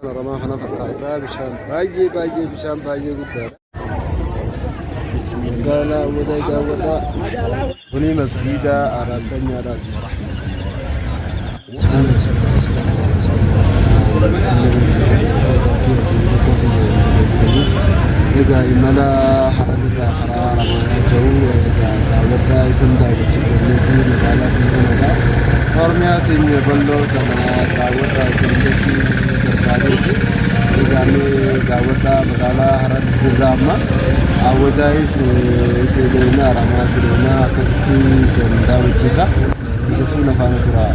Haramaa kana fakkaata bishaan baay'ee baay'ee bishaan baay'ee guddaadha. Magaalaa Awwadaa daawwadhaa. Kuni masgiida Araattanyaadhaati. Egaa imala Hararraa karaa Haramayaa jiru egaa daawwadhaa isin daawwachiifannee fi magaalaa Finfinneedha. Oromiyaa teenya bal'oo tana daawwadhaa isin jechuu barbaadeeti. Egaa mee daawwadhaa magaalaa Harar jirra amma. Awwadaayis isin Haramaa isin akkasitti isin daawwachiisa. Yesuun afaana tura.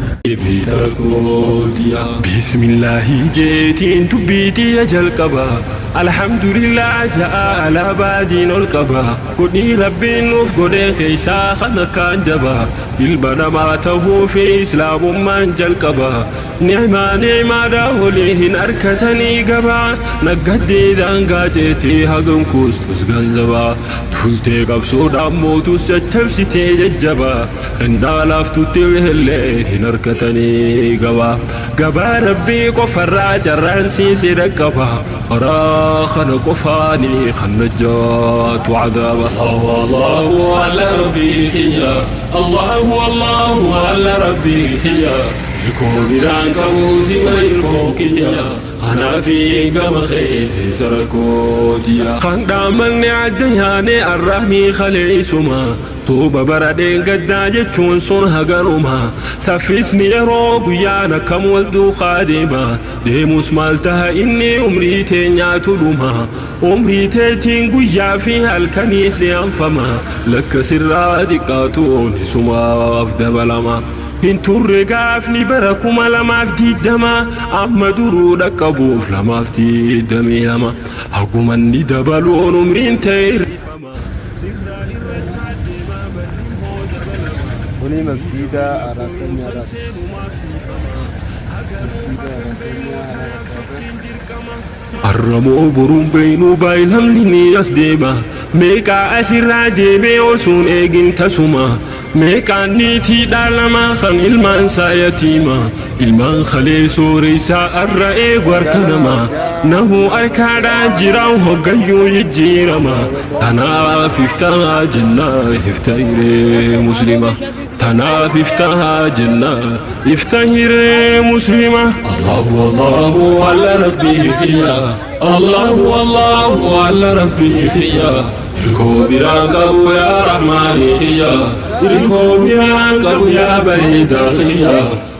Bismillaahi jeetiin dubbiitiyya jalqaba. Alhamdulillah ja'a alaabaa diin ol qaba. Godhii Rabbiin nuuf godhee keessaa kan akkaan jaba. Ilma namaa tahuu fi Islaamummaan jalqaba. Ni'maa ni'maadha olii hin arkatanii gabaa. Naggaddee daangaa ceetee hagam kuustus ganzaba. Tultee qabsoodhaan mootus caccabsitee jajjaba. Innaa laaftutti illee hin arkatanii gabaa. Gabaa Rabbii qofarraa carraan siisee dhaqqaba. Karaa kana qofaanii kan najjaatu cadaaba. Allahu ala Rabbii kiyya. Allahu Allahu ala Rabbii kiyya. Hirkoo biraan qabu sima hirkoo kiyya. Kanaafi gama kee sarakootiya. Kan dhaamanne adda yaane arraanii kaleessuma. Duuba bara dheengaddaa jechuun sun hagaruma. Saffisni yeroo guyyaan akkam wal duukaa deema. Deemus maal taha inni umrii teenyaatu dhuma. Umrii teetiin guyyaa fi halkaniis ni anfama. Lakka sirraa xiqqaatuun isumaaf dabalama. Hin turre gaafni bara 2020 amma duruu dhaqqabuuf 2022. Hagumanni dabaluun umriin ta'e hirrifama. Sirraa irrachaa deemaa barri immoo dabalama. Kuni masgiida Araattanyaadhaati. Masgiida Araattanyaa kana fakkaata. Arramoo boruun beeynuu baay'inamni ni as deema. Meeqaa asirraa deemee osuun eegin tasuma. Meeqaan niitii dhaalamaa kan ilmaan isaa yatiima. Ilmaan kalee sooressaa arra eegu harka namaa. Namuu harkaadhaan jiraan hoggayyuu jijjiirama. Tanaaf iftaa jennaa iftahiree muslima. Tanaaf iftaa jennaa iftahiree muslima. Allahu Allahu ala Rabbii kiyya. Allahu Allahu ala Rabbii kiyya. Hirkoo biraan qabu yaa Rahmaani kiyya. Hirkoo biraan qabu yaa bareedaa kiyya.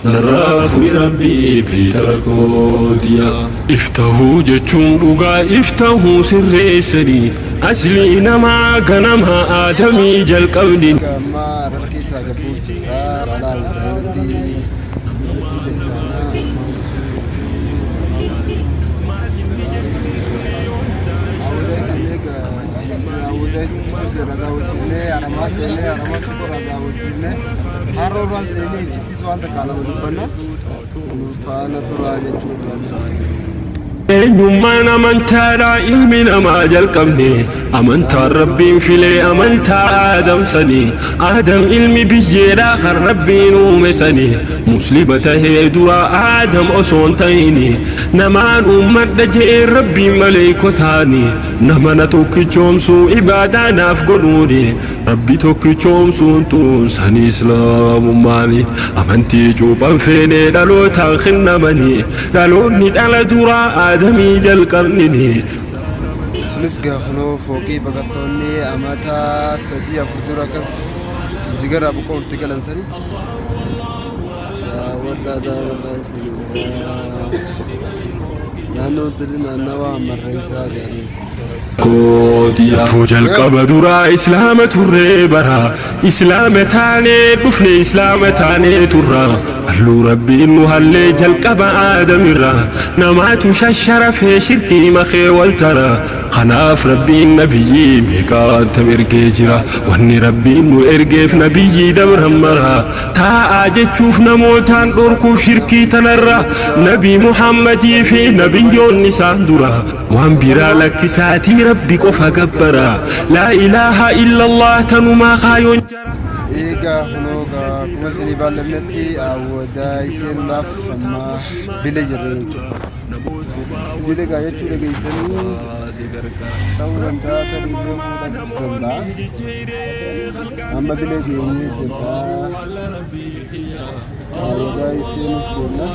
Narraa furi Rabbii beeyta kootiya. Iftahuu jechuun dhugaa iftahuu sirreessanii aslii namaa ganama aadamii jalqabni. Amma Harar keessaa gabbuu jira. Magaalaa Awwadaayirratti walitti dachaanaa. Awwadaay seera daawwachiifnee Haramaa seenee Haramaa suuqarraa daawwachiifnee haroo irraan seenee ibsittis waan takka lama dubbanna. Faana turaa jechuudha. Eenyummaan amantaadha ilmi namaa jalqabne amantaan Rabbiin filee amantaa Aadam sanii. Aadam ilmi biyyeedha kan Rabbiin uume sanii. Muslima tahee dura Aadam osoo hin ta'ini namaan uummadha je'ee Rabbiin maleeykotaani. Nama na tokkichoomsuu ibaadaa naaf godhuuni. Rabbi tokkichoomsuun tun sanii Islaamummaani. Amantii cuuphan feenee dhalootaan kennamanii. Dhaloonni dhala duraa Aadamii jalqabnini. Tunis gaafanoo fooqii baqattoonni amata 3 4 dura akkas jigaraa buqqa'utti galan sani. Daawwadhaa daawwadhaa isin naannoo tuni naannawa Marreessaa jedhanii. Utuu jalqaba duraa Islaama turree bara Islaama taanee dhufne Islaama taanee turra. Halluu Rabbiin nu hallee jalqaba Aadamirra. Namaatu shasharafee shirkii makee wal tara. Kanaaf Rabbiin nabiyyii meeqaatam ergee jira. Wanni Rabbiin nu ergeef nabiyyii dabran mara. Taa'aa jechuuf namootaan dhorkuuf shirkii tanarra. Nabii Muhammadii fi nabiyyoonni isaan dura. Waan biraa lakkisaatii Rabbi qofa gabbara. Laa ilaaha illallah tanumaa kaayoon jara. Egaa kunoo akkuma isinii baallamnetti Awwadaa seenuudhaaf amma bila jirre jechuudha. Idilee gaa jechuu dhageessanii ta'uu danda'a, tarii illee fuudhachuus danda'a. Amma bilee geenyee jirra. Awwadaa seenuuf deemna.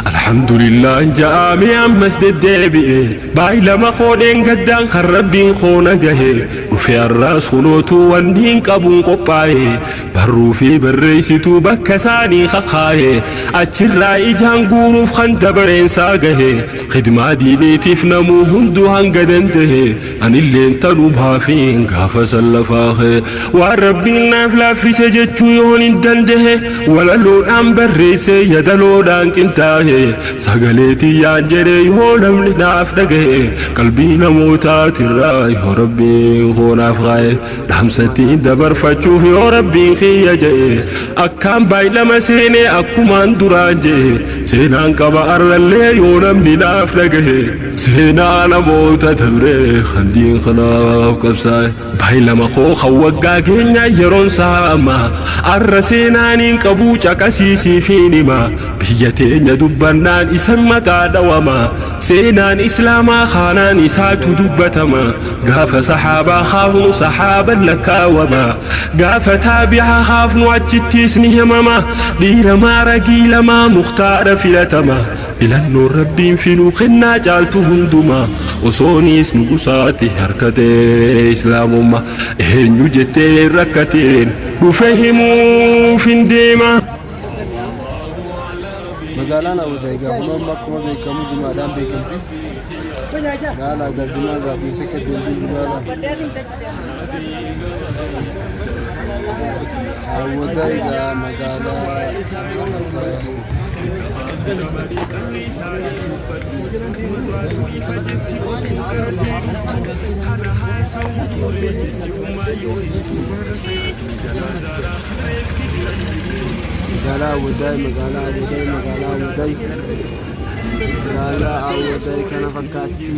Alhamdulillah ja'ame ammas deddeebi'e baay'ilama koodheen gaddaan kan rabbiin koona gahe dhufe har'aas kunootu wanni hin qabuun qophaa'e barruu fi barreessituu bakka isaanii kakaa'e achirraa ijaan guuruuf kan dabareensaa gahe khidmaa diiniitiif namuu hunduu hanga danda'e anilleen tanumaafiin gaafa san lafaa waan rabbiin naaf laaffise jechuu yoon hin danda'e walaloodhaan barreesse yadaloodhaan qintaa'e sagalee tiyyaan jedhe yoo namni naaf dhaga'e qalbii namootaatirraa yoo rabbiin koo naaf kaa'e dhaamsattiin dabarfachuuf yoo rabbiin kiyya jedhe akkaan baay'ilama seenee akkumaan duraan jedhe seenaan qaba arrallee yoo namni naaf dhaga'e seenaa namoota dabree kan diin kanaaf qabsaa'e baay'ilama koo kan waggaa keenyaa yeroon saama arra seenaaniin qabuu caqasiisiifiin hima biyya teenya dubbannaan isan maqaa dhawama seenaan islaamaa kaanaan isaatu dubbatama gaafa sahaabaa kaafnu sahaaban lakkaawama gaafa taabi'aa kaafnu achittis ni himama dhiira maaragii lamaa muktaara filatama filannoon rabbiin filuu kennaa caaltu hundumaa osoonis nugusaati harkatee islaamummaa eenyu jettee rakkateen dhufe himuuf hin deema. Magaalaan Awwadaa egaa kunoo amma akkuma beekamu jimaadhaan beekamti. Laala egaa jimaa egaa biyya takka deemtee jimaa Awwadaa egaa magaalaa magaalaa Awwadaa magaalaa Awwadaa magaalaa Awwadaa magaalaa Awwadaa kana fakkaatti.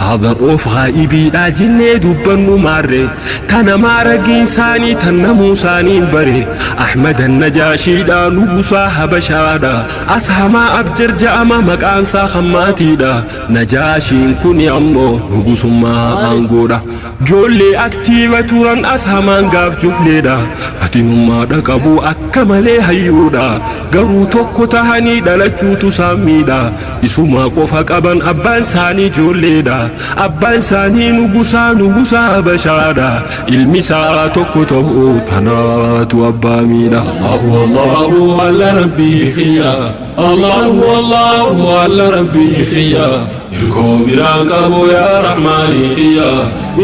Father of gaa'ibiidha jennee dubbannu maarre tana maaragiin isaanii tan namuu isaaniin bare Ahmad Najaashiidha nugusaa Habashaadha Ashamaa Abjar ja'ama maqaansaa hammaatiidha Najaashiin kun ammoo nugusummaa aangoodha Joollee aktiiva turan ashamaan gaaf joolleedha Fatinummaadha qabu akka malee hayyuudha garuu tokko tahanii dhalachuutu isaan miidha isuma qofa qaban abbaan isaanii ijoolleedha abbaan isaanii nugusaa nugusaa Habashaadha ilmi isaa tokko ta'uu tanaatu abbaa miidha Allahu Allahu alla rabbii kiyya Allahu Allahu alla rabbii kiyya Irkoo biraan qabu yaa rahmaanii kiyya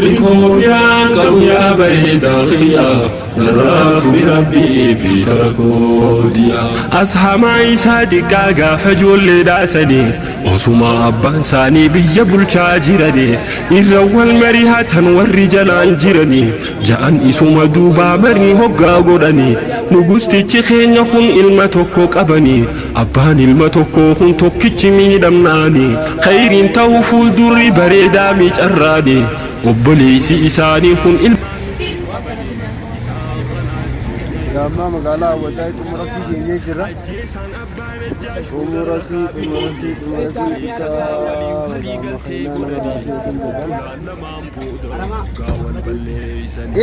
Irkoo biraan qabu yaa bareedaa kiyya Narraa fuudhi rabbii biitara koodiya Ashamaa isaa xiqqaa gaafa ijoollee dhaasanii osuma abbaan isaanii biyya bulchaa jiranii irra wal marihatan warri jalaan jiranii ja'an isuma duubaa marii hoggaa godhanii nugustichi keenya kun ilma tokko qabanii abbaan ilma tokko kun tokkichi miidhamnaanii khayriin ta'u fuuldurri bareedaa miicarraanii obboleessi isaanii kun ilma Gaammaa magaalaa Awwadaa xumura sii geenyee jirra. Xumura sii xumura sii xumura sii bika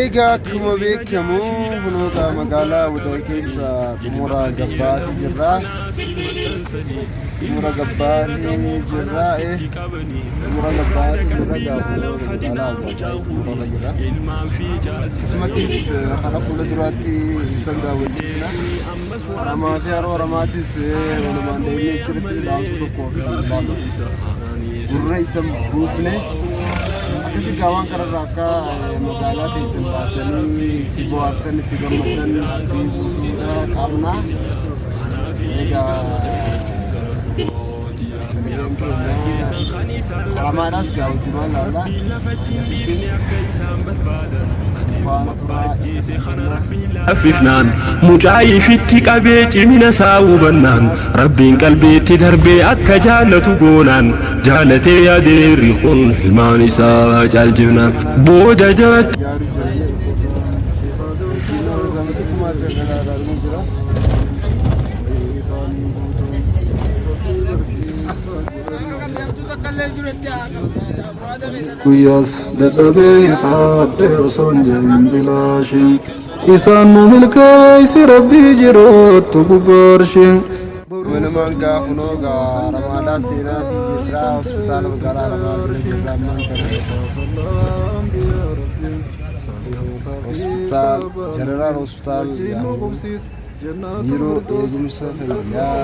Egaa akkuma beekamu kunoota magaalaa Awwadaa keessa xumura gabbaati jirra. Xumura gabbaati jirra. Xumura gabbaati jirra gaafa magaalaa Awwadaa xumurarra jirra. Asumattis kana fuula duraatti isan daawwachiifna. Haramaa fi haroo haramaatis walumaan deemnee achirratti dhaamsa tokkoo fi lama gurra isan buufne akkasi gaawwan kanarraa akka magaalaa teessan baatanii itti bohaartan itti gammaddan abdii guutuudha qabna. Egaa sagaleen keenya Haramaadhaas gaa wajjumaan laalla. Faana turaa. Affifnaan mucaa ifitti qabee cimina isaa hubannaan Rabbiin qalbiitti darbee akka jaalatu goonaan jaalatee adeerri kun ilmaan isaa caaljifnaan booda jaratti Jaaru jira. Jira. Guyyaas dadhabee ifaadhe osoon jedhin bilaashin isaan nu milkeessi Rabbii jiraattu gubaarshin. Walumaan gaa kunoo gaa Haramaadhaa seenaa jirraa hospitaala magaalaa Haramaa bira jirra ammaan kana. Hospitaal Jeneraal Hospitaal Biiroo Eegumsa Fayyaa.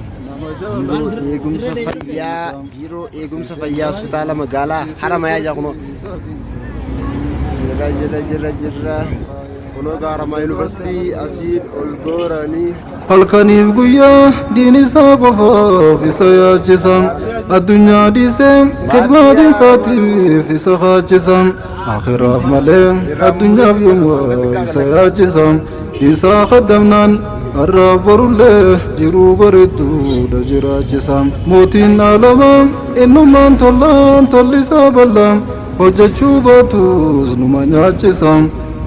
Biiroo Eegumsa Fayyaa Biiroo Eegumsa Fayyaa Hospitaala Magaalaa Haramayaa jira kunoo. Jira jira jira jira. Kunoo gaa Haramayaa Yuunivarsiitii asiin ol gooranii. Halkaniif guyyaa diin isaa qofaaf isa yaachisa. Addunyaa dhiisee khidmaa isaatiif isa kaachisa. Akhiraaf malee addunyaaf yoomuu isa yaachisa. Isaa kaddamnaan har'aaf borullee jiruu bareedduudha jiraachisa. Mootiin alamaa innummaan tollaan tollisaa bal'aa hojjechuu baatus numa nyaachisa.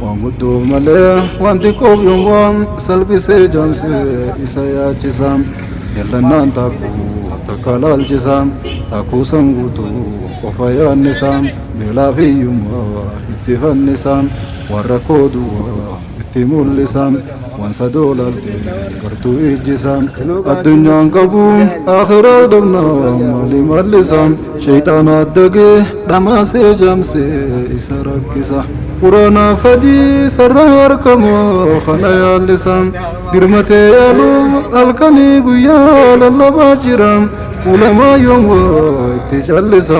Waan guddoof malee waan xiqqoof yoomuu salphisee jaamsee isa yaachisa. Jallannaan takkuu takka laalchisa. Takkuu san guutuu qofa yaannisa. Beelaa fi hiyyummaa itti fannisa. Waan rakkoo duwwaa itti mul'isa. Waan sadoo laaltee gartuu ijjisa. Addunyaan qabu akhiraa dhabnaa maali mallisa. Shayxaana addagee dhamaasee jaamsee isa rakkisa. Quraanaaf hadiisarraa argama kana yaallisa. Dirmatee yaaluuf halkanii guyyaa lallabaa jira. Ulamaa yoom waa itti callisa.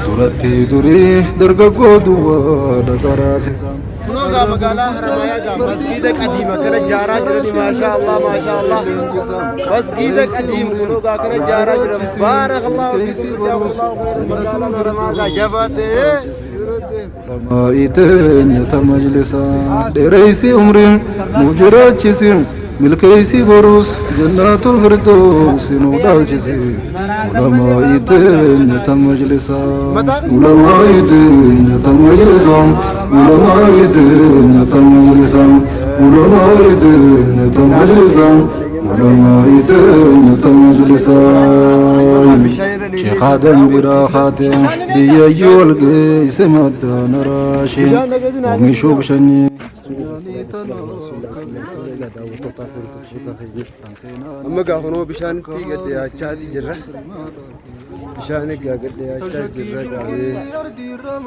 Duratti durii dargaggoo duwwaa dhaqaraasisa. Kunoo gaa magaalaa Haramayaa gaa masgiida qadiima kana ijaaraa jirani, maashaa Allah, maashaa Allah, masgiida qadiim kunoo gaa kana ijaaraa jiran. Baarakallahu fiikum, jazakumullahu khairan. Magaalaan Haramaa gaa jabaatee. Ulamaa'ii majlisa dheereysi umriin nuuf jiraachisi, milkeeysi borus jannatul firdoosi nu dhaalchisi. Ulamaa'ii teenya majlisa, ulamaa'ii teenya majlisa, ulamaa'ii teenya majlisa, ulamaa'ii teenya majlisa, ulamaa'ii teenya majlisa. Sheekh Adam biraa kaate biyyayyuu wal geeyse maddaan raashee oomishuuf sanyii. Amma gaa kunoo bishaanitti gad dhiyaachaa jirra. Bishaan egaa gad dhiyaachaa jirra gaamee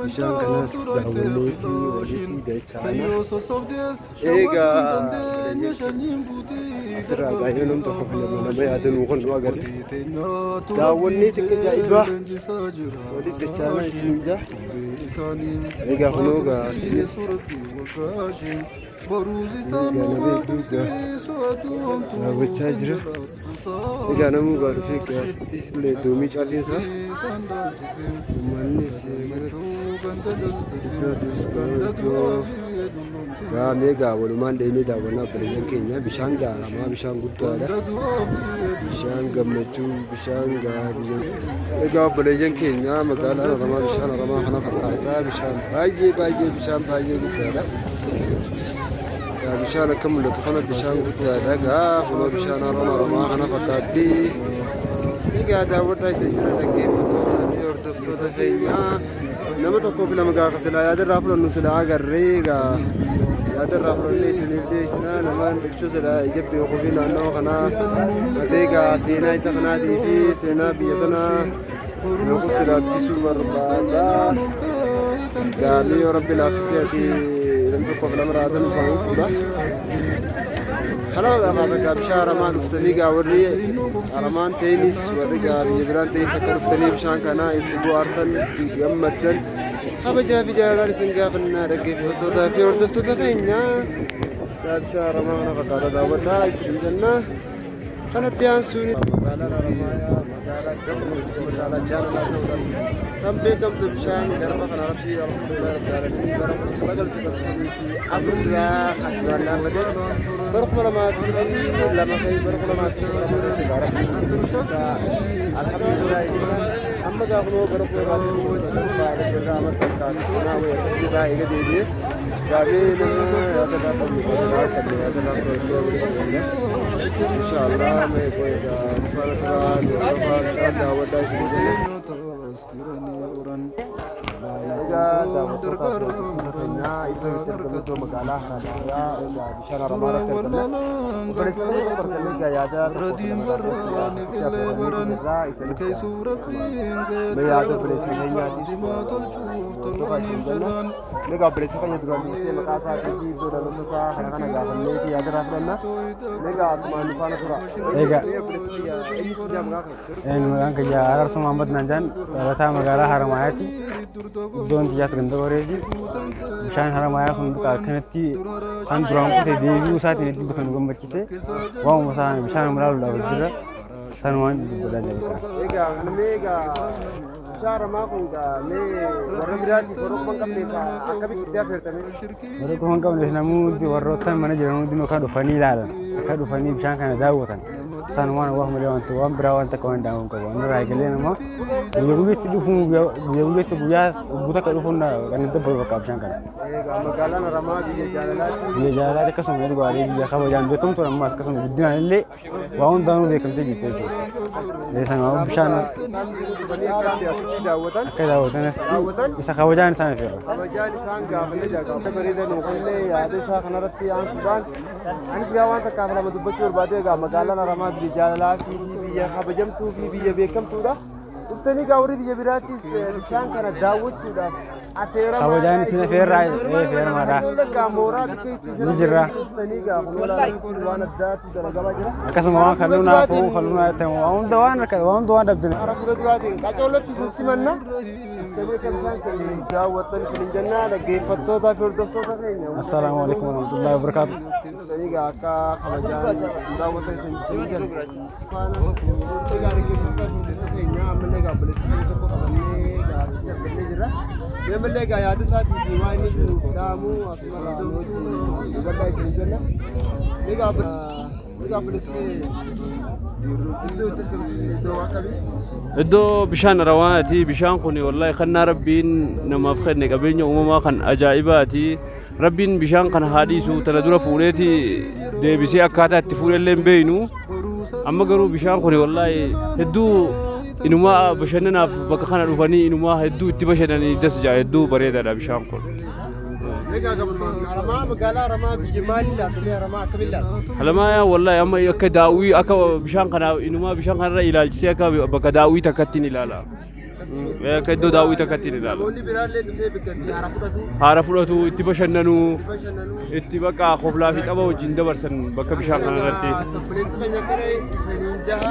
bishaan kanas daawwannee fi walitti dachaana. Egaa asirraa baay'ee nam tokko filama nama yaadanuu kan nu agarre. Daawwannee xiqqa ajaa'ibaa walitti dachaana isin jaa. Egaa kunoo gaa asinis egaa nama hedduu gaa daawwachaa jira. Egaa namuu gaa dhufee gaasitti illee doomii caalliinsa. Uummannis iddoo gaamee gaa walumaan dheenee daawwannaa obboleeyyan keenya. Bishaan gaaramaa, bishaan guddaadha. Bishaan gammachuu, bishaan gaa biyya. Egaa obboleeyyan keenya, magaalaan Haramaa bishaan Haramaa kana fakkaata. Bishaan baay'ee baay'ee, bishaan baay'ee guddaadha. Gaa bishaan akka mul'atu kana bishaan guddaadha. Gaa kunoo bishaan haroon Haramaa kana fakkaatti. Egaa daawwadhaa isa jira, dhaggeeffattoota fi hordoftoota keenya. Nama tokkoof lama gaafa silaa yaada irraa fudhannu silaa agarree gaa yaada irraa fudhannee isiniif dhiyeessinaa. Namaan ibsuu silaa ija beekuu fi naannawa kanaa matee gaa seenaa isa kanaatii fi seenaa biyya tanaa beekuu silaa dubbisuu barbaada. Gaamii yoo Rabbi laaffisee ati nam tokkoof lama raatan faa'uu fuudha. Kanaaf gaafata gaa bishaan Haramaa dhuftanii gaa warri Haramaan ta'inis, warri gaa biyya biraan ta'is akka dhuftanii bishaan kanaa itti bohaartan, itti gammaddan. Kabajaa fi jaalalaan isin gaafannaa dhaggeeffattootaa fi hordoftoota keenya bishaan haramaa kana fakkaata daawwadhaa isin jenna. Kanatti aansuun magaalaan Haramayaa magaalaa gammachuu magaalaa jaalalaa ta'uudhaan kan beekamtu bishaan garba kana rabbii alhamdulillah rabbil aalamiin bara 1994 irraa kan duraan dhaabbate bara 2002 fi bara 2002 rabbii alhamdulillah amma gaafa bara 2007 irraa amartaa kanaa wayii irraa eega deebi'ee gaafii nama yaada gaafa qabne yaada gaafa qabne inshallah mee egaa faana turaa nu hordofaa bishaan daawwadhaa isin jenna. Egaa daawwattoota keenyaa iddoo itti argamu iddoo magaalaa Haramayaa egaa bishaan Haramaa irratti argamna. Obboleessa keenya tokko argannee egaa yaada tokko lama irraa mee yaada obboleessa keenyaatis hordofaa isin jenna. Egaa obboleessa keenya duraan dursee maqaa isaatii fi iddoo dhaloota isaa kana kana gaafannee fi yaada irraa fudhanna. Egaa asumaan nu faana tura. Egaa. Obboleessa keenya eenyu si jedhama maqaa kee? Maqaan kiyya Araarsoo Mahammad naan jedhan dhalataa magaalaa Haramaayaati. Iddoon xiyyaas ganda qoreeti. Bishaan Haramayaa kun akkanatti kan duraan kute deebi'uu isaatiin hedduu kan nu gammachiise. Waanuma isaa bishaan ilaaluudhaaf jirra. Sanumaan dubbadhaa jira. Egaa mee egaa bishaan Haramaa kun egaa mee warra biraatiif warra quba hin qabneef akkamitti itti affeertame? Warra quba hin qabneef namoonni warroottan mana jiran hundinuu akka dhufanii ilaalan akka dhufanii bishaan kana daawwatan sanumaan waan malee wanti waan biraa waan takka waan daawwan qabu. Inni irraa eegalee nama guyya guyyaatti dhufuun guyya guyyaatti guyyaa guutuu akka dhufuun kan itti dabbalu bakka bishaan kana. Egaa magaalaan Haramaa biyya jaalalaati. Biyya jaalalaati akkasuma dhugaatii biyya kabajaan beekamtu ammas akkasuma guddinaan illee waa hundaanuu beekamtee jirti jechuudha. Sanumaan bishaan Isaan dhufanii akka asitti daawwatan akka daawwatan isa kabajaan isaan affeerra. Kabajaan isaan gaafannee jira. Bareeda nu kennee yaada isaa kanarratti aansuudhaan anis gaa waan takkaaf lama dubbachuu barbaade egaa magaalaan Haramaa biyya jaalalaa fi biyya kabajamtuu fi biyya beekamtuudha. Dhuftanii gaa warri biyya biraattis bishaan kana daawwachuudhaaf affeeramaa. Kabajaan isin affeerraa affeeramaadha. Egaa mooraa bikka itti Ni jirra. Dhuftanii gaa kun waan addaatu dalagamaa jira. Akkasuma waan kalluunaa fo'uu kalluunaa ta'e waan hunda waan harka waan hunda waan dhabdine. Karaa fuula duraatiin qacoolotti isin simanna. Dhuftanii akka bishaan keenya daawwattan isin jenna dhaggeeffattootaa fi hordoftoota keenya. Assalaamu alaikum warahmatullahi wabarakatuh. Dhuftanii gaa akka kabajaan daawwattan isin jenna. Egaa dhaggeeffattootaa fi hordoftoota keenya ammallee gaa obboleessa keenya tokko qabannee gaa asitti argannee jirra. Ammallee gaa yaada isaatii fi waan inni jiruuf dhaamu asuma irraa nu wajjin hubadhaa isin jenna. Egaa obboleessa keenya iddoo itti iddoo akkamii? Iddoo bishaan Haramaati. Bishaan kun wallahi kannaa rabbiin namaaf kenne qabeenya uumamaa kan ajaa'ibaati. Rabbiin bishaan kana haa dhiisu tana dura fuudheeti deebisee akkaataa itti fuudhellee hin beeynu. Amma garuu bishaan kun wallahi hedduu inumaa bashannanaaf bakka kana dhufanii inumaa hedduu itti bashannanii das jaa hedduu bareedaadha bishaan kun. Egaa gabaabaan Haramaa magaalaa Haramaa biyya maalii laata? Haramaa akkamiin laata? Haramayaa wallahi amma akka daawwii akka bishaan kana inumaa bishaan kanarra ilaalchisee akka bakka daawwii takkatti ni ilaala. Akka iddoo daawwii takkatti ni ilaala. Namoonni biraallee dhufee bakka itti haara fudhatu, Haara fudhatu itti bashannanuu bashannanuu. itti bakka koflaa fi tapha wajjin dabarsan bakka bishaan kanarratti. Obboleessa keenya akkana isiniin jaha.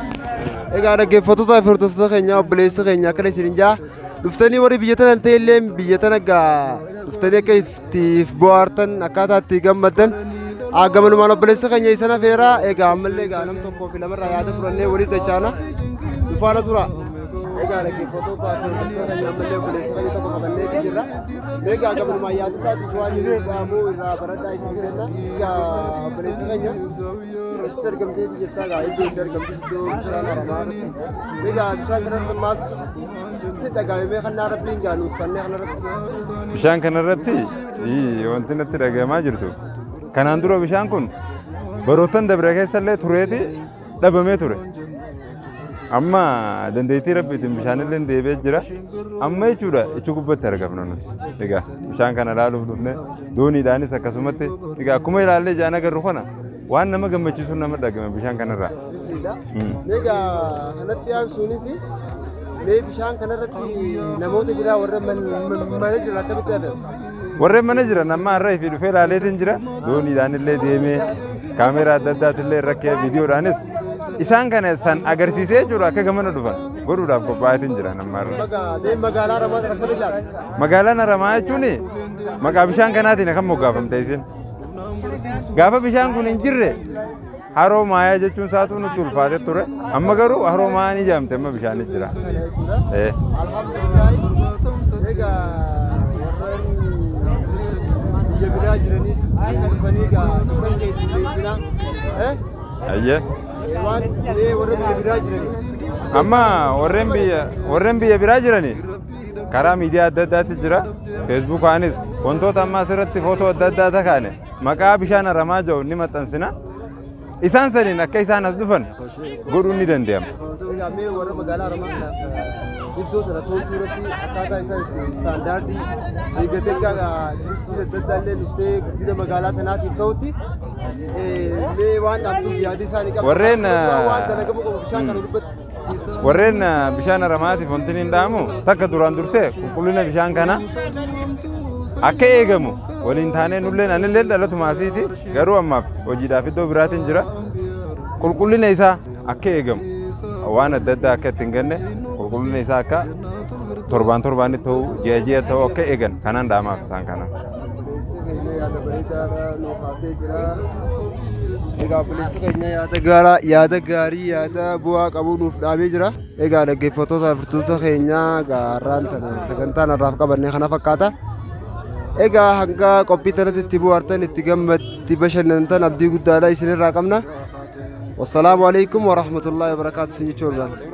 Egaa dhaggeeffattoota fi hordoftoota keenya obboleessa keenya akkana isiniin jaha. Dhuftanii warri biyya tana ta'e illee biyya tana gaa dhuftanii akka itti bohaartan akkaataa itti gammaddan gamanumaan obboleessa keenya isan afeeraa egaa ammallee egaa nam tokkoo fi lamarraa yaada fudhannee walii dachaana dhufaana tura. Egaa dhaggeeffattoota fi hordoftoota keenya ammallee obboleessa keenya tokko qabannee jirra. Egaa gamanumaan yaada isaatiif waan inni dhaamu irraa baradhaa isin jenna. Egaa obboleessa keenya asitti argamtee biyya isaa gaa iddoo itti argamtu iddoo bishaan Haramaa. Egaa bishaan kanarratti maaltu sitti dhagahame mee kannaa rabbiin gaa nuuf kannee kanarratti? Bishaan kanarratti wanti natti dhagahamaa jirtu kanaan dura bishaan kun baroottan dabre keessallee tureeti dhabamee ture. Amma dandeettii rabbiitiin bishaanillee deebi'ee jira. Amma jechuudha ichi gubbatti argamna nuti. Egaa bishaan kana ilaaluuf dhufne dooniidhaanis akkasumatti egaa akkuma ilaallee ijaan agarru kana waan nama gammachiisu nama dhagame bishaan kanarraa. Egaa kanatti aansuunis mee bishaan kanarratti namoota biraa warra mana jiran akkamitti argamu? Warreen mana jiran amma har'a ifii dhufee ilaaleetiin jira. Dooniidhaan illee deemee kaameraa adda addaatiin illee rakkee viidiyoodhaanis isaan kana san agarsiisee jechuudha akka gamana dhufan. godhuudhaaf qophaa'eetiin jira nammarra. Mee magaalaa Haramaa sana akkamitti ilaalta? Magaalaan Haramaa jechuun maqaa bishaan kanaatiin kan moggaafamte isin. Gaafa bishaan kun hin jirre haroo maayaa jechuun isaatuu nutti ulfaatee ture. Amma garuu haroo maayaa ni jedhamte amma bishaan jira. Alhamdulillah. Egaa warreen biyya biraa jiranis dhufanii egaa isaan keessummeessina. Ayyee. Waan mee warra biyya biraa jiranii. Amma warreen biyya biraa jirani karaa miidiyaa adda addaatti jira. Feesbuukaanis wantoota amma asirratti footoo adda addaa kaane maqaa bishaan haramaa jiru ni maxxansina. Isaan saniin akka isaan as dhufan godhuun ni danda'ama. Egaa mee warra magaalaa Haramaa kanaaf iddoo sana tolchuu irratti akkaataa isaan itti istaandaardii eeggatee egaa turistiin adda addaa illee dhuftee guddina magaalaa kanaatiif ta'utti mee waan dhaabduuf yaada isaanii qabu. Warreen, waan dalagamuu qabu bishaan kana dubbatti. Warreen bishaan haramaatiif wanti hin dhaamu takka duraan dursee qulqullina bishaan kana akka eegamu waliin taanee nulleen anilleen dhalatuma asiiti garuu ammaaf hojiidhaaf iddoo biraatiin jira. Qulqullina isaa akka eegamu waan adda addaa akka itti hin ganne qulqullina isaa akka torbaan torbaanitti ta'u ji'a ji'a ta'u akka eegan kanaan dhaamaaf isaan kana. Yaada bareedaadha nuu kaasee jira. Egaa obboleessi keenya yaada gaaraa yaada gaarii yaada bu'aa qabu nuuf dhaabee jira. Egaa dhaggeeffattoota furtuusa keenyaa gaarraan tana sagantaan har'aaf qabanne kana fakkaata. Egaa hanga qophii tanatti itti bu'aartan itti gammatti bashannantan abdii guddaadha isinirraa qabna. Wassalaamu alaikum warahmatullaahi wabarakaatu isin jechuu barbaada.